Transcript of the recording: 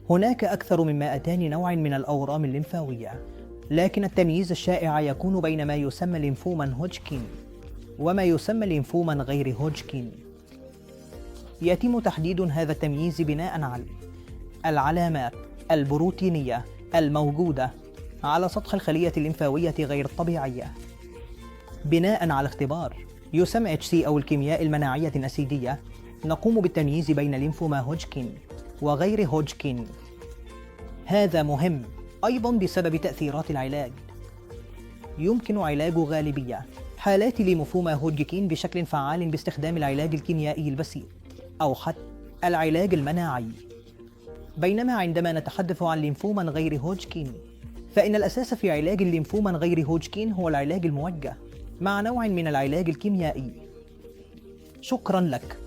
هناك أكثر من 200 نوع من الأورام الليمفاوية، لكن التمييز الشائع يكون بين ما يسمى ليمفوما هودجكين وما يسمى ليمفوما غير هودجكين. يتم تحديد هذا التمييز بناء على العلامات البروتينية الموجودة على سطح الخلية الليمفاوية غير الطبيعية، بناء على اختبار يسمى HC أو الكيمياء المناعية الأسيدية. نقوم بالتمييز بين ليمفوما هودجكين وغير هودجكين. هذا مهم أيضا بسبب تأثيرات العلاج. يمكن علاج غالبية حالات ليمفوما هودجكين بشكل فعال باستخدام العلاج الكيميائي البسيط أو حتى العلاج المناعي. بينما عندما نتحدث عن ليمفوما غير هودجكين، فإن الأساس في علاج الليمفوما غير هودجكين هو العلاج الموجه مع نوع من العلاج الكيميائي. شكرا لك.